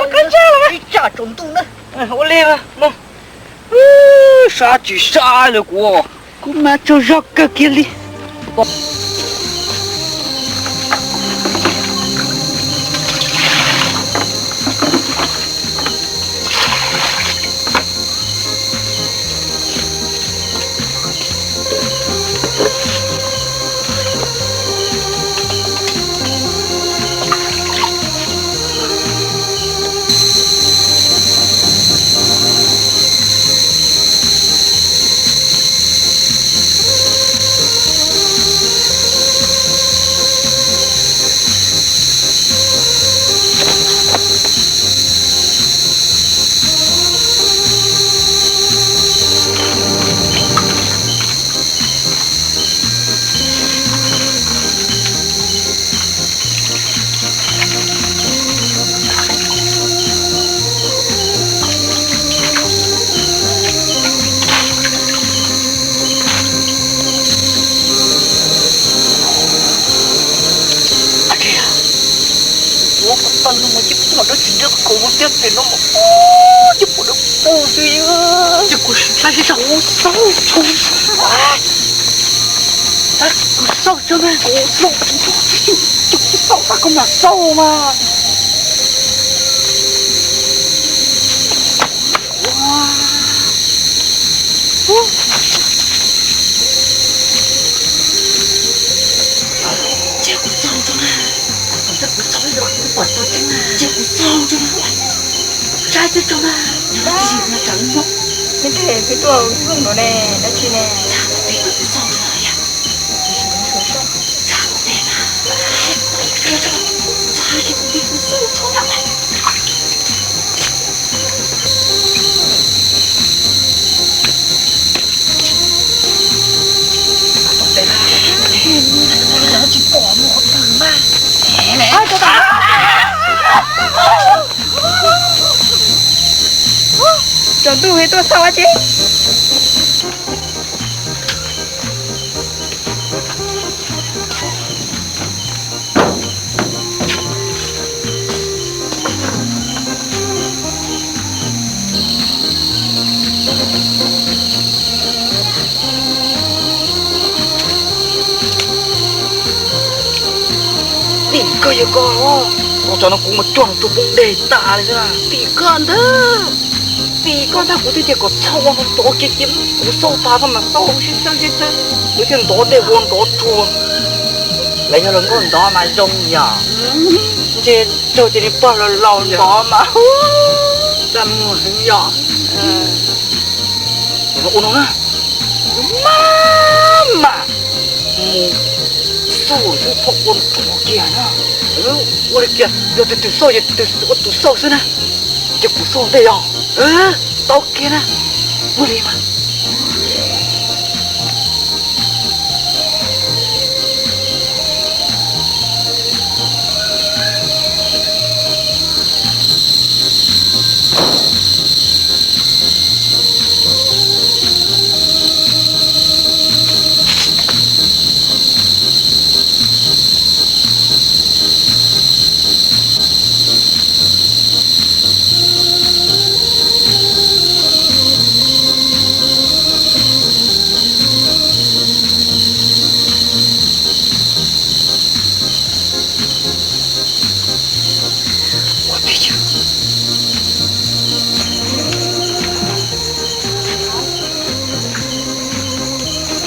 Ib tsam tsaus ntuj na. Ua li, sab tsis sab li kuv, kuv mas tsaug zog kawg kiag li. Ua ko taw no mas cia kuv mam rov tsis nrhiav qhov kaus no thiab pem no mas cia kuv dawb paug xwb. Cia kuv saib seb kuv xauj tso, kuv xauj tso na, kuv xauj, cia kuv xauj tas koj mam xauj mas. Cia kuv xauj tso na, kuv xauj tso na, cia kuv xauj tso na, saib tso na, nyob twg peb tuaj zoom no ne, dab tsi ne? Txhob peb, kuv xauj tso na yom. Txhob peb mas, txhob peb, kuv xauj tso na. Tsaus ntuj es tuaj xauj dab tsi? Tim koj yog koj, ua tsam no kuv mus coj nws tus poob dej tas li xwb na. Tim koj ntag, tim koj ntag, kuv twb tias kom txhob ua nrov kiag cia kuv xauj tas koj mam xauj sib xawb sib xawb, kuv thiaj nrov dej ua nrov tsuag. Lawv yog luag nkauj ntov mas zoo yom. Ntshe raug cia li pog laus laus ntov mas txaj muag heev yom. Ua no na, maj mam mus xauj xwb txhob ua nrov kiag na. Ua li kiag, yog tus twg xauj ces tus ua tus xauj xwb na. Ces kuv xauj ntej yog, tau kiag na. Muaj li mas.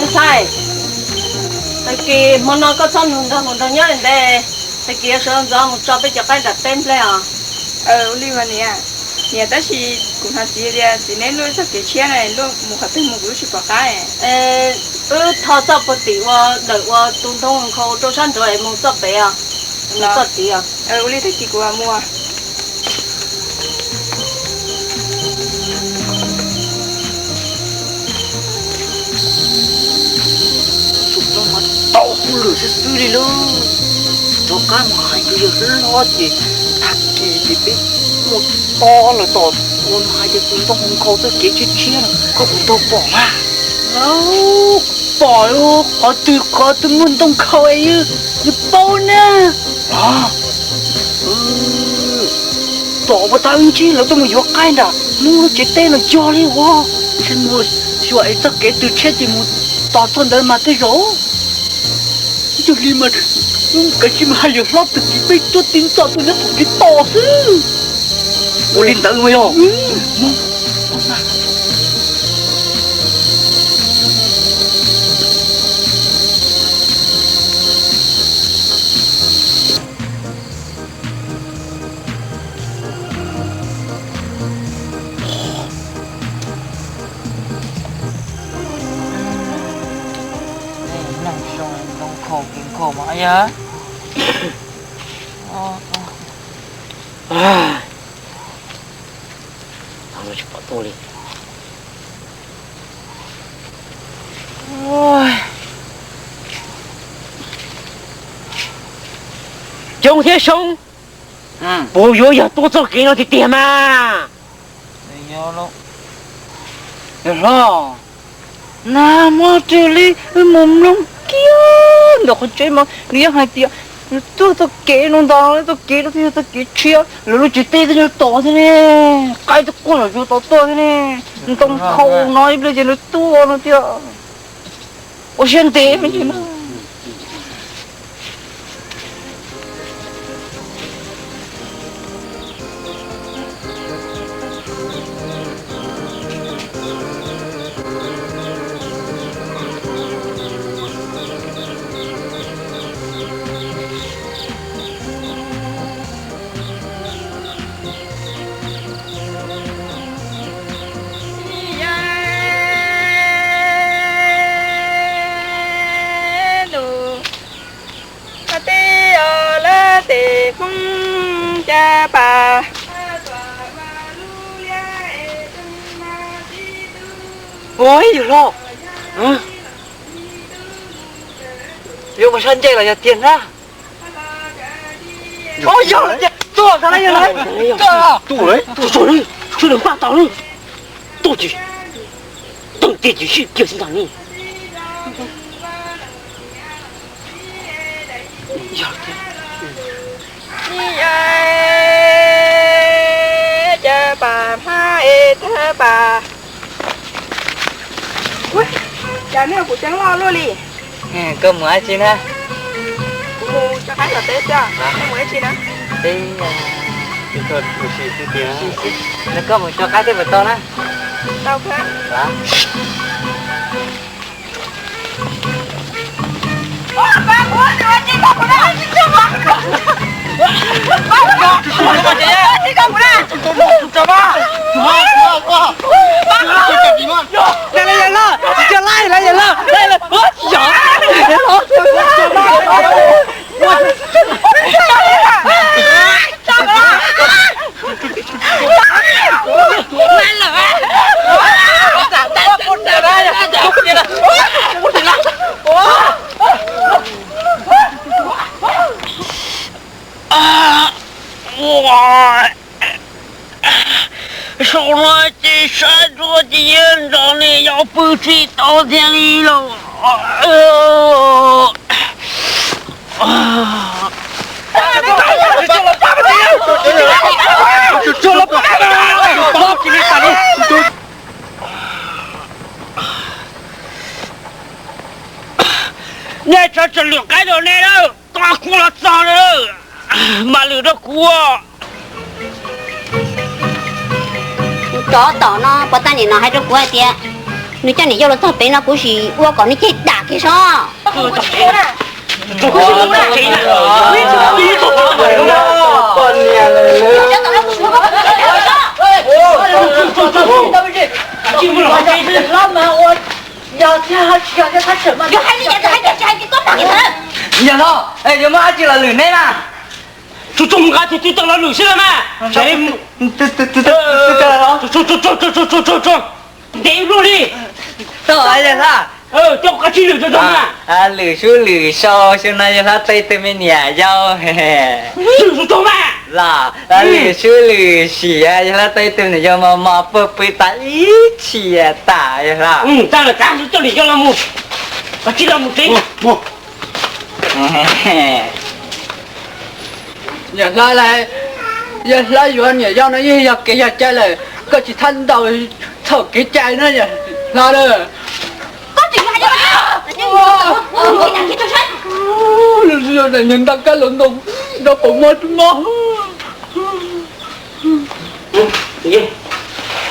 Ntxhais, tag kis hmo no koj txhob nrog hluas nraug nyob li ntawd, tag kis yuav sawv ntxov mus tso peb cov qaib nram teb nplej os. Ua li mas niam. Niam, tab sis kuv hnov txiv tias txiv neb luaj txoj kev tshiab na, luaj mus qhov twg mus kuv twb tsis pom qab. Wb tho txoj puag tim ua dawm ua tus ntoo nkhaus rau sab nraud es mus txoj pem os, mus txoj tid os. Ua li tag kis kuv mam mus. Tus no mas tau hauj lwm xwb xwb li lauj. Rov qab mus hais tus yawg hlob ces tag kis ces peb muaj to lawm tom ua no hais tias tus ntoo nkhaus txoj kev tshiab tshiab no koj puas tau pom mas? Pom qhov twg qhov twg muaj ntoo nkhaus es yus paub na. Los, tom ua tau ib ntsis lawv tuaj mus yuav qaib nram Hmoob lub tsev teb no yog li uas, ntshe mus xyuas es txoj kev tws tshiab ces mus tos txog ntawd mas tej zaum ib co hli mas kav tsij mus hais yawm hlob tus txiv peb tuaj tiv ntxo tuaj nyob tom kev tos xwb. Ua li ntawd mas yog. Neeg zoo nkhaus kev nkhaus mas yog. Tsis pom tuaj li. Coob thiab Soob, puas yuav yog tuaj txoj kev no tiag tiag mas? Yawg hlob, nag hmo raws li wb mus mloog kiag ntawm qhov tsev mas nws yeej hais tias nws tuaj txoj kev no ntag, txoj kev no twb yog txoj kev tshiab, lawv lub tsev teb twb yog tod thiab ne, qaib twb quaj zom zaws tod tuaj thiab ne, ntoo nkhaus no ib pliag ces nws tuaj no tiag. Ua siab ntev me ntsis na. Ua yawg hlob, yuav mus sab ncej los yog tiag na? Yog tiag, tuaj tag na yawg hlob. Tuaj, tuaj, sawv daws npaj tau na. Tuaj ces teem tiag ces sib kiag xwb ntag ne. Cas nej kuv ceeb loj luaj li. Koj mus dab tsi na? Kuv mus tso qaib tom teb xwb. Nej mus dab tsi na? Teb, koj mus tso qaib teb puas tau na? Tau kawg. Saum no ces sab ntsug ces yeej nrog nws yau pw tsis tau thiab li lauj. Nej tsov tseem lwm qaib rau nej lawm, tos kuv los txog lawm mam lwm rau kuv. Tsov tom no puas tau nim no hais rau kuv hais tias nws coj niam yau los txog pem no kuv sim ua kom nws ceg dam kiag sob. Yog hais li cas hais tias tsis hais tias koj pom kiag ntawd. Yog no, yuav muab dab tsi los lwm neb na? Tsuag tsuag mus nqa tus tw tawm los lwm sib lawm mas. Ntev luaj li. Coj qab tsib lwm rau mas. Lwm sub lwm sau xyoo no yawg hlob tau ib tug me niam yau. Los lwm sub lwm sim yawg hlob tau ib tug niam yau mos mos puag pw tas ib txhis tas yawg hlob. Tag lawm, coj niam yau los mus, qab tsib los mus tsev. Yawg hlob lawm, Yog Hla yuav niam yau no yeej yog kev yog cai lawm, koj tsis txhob ntaus txhaum kev cai no Hla lawm. Nws nta kab los ntoo nrog pam mob mob.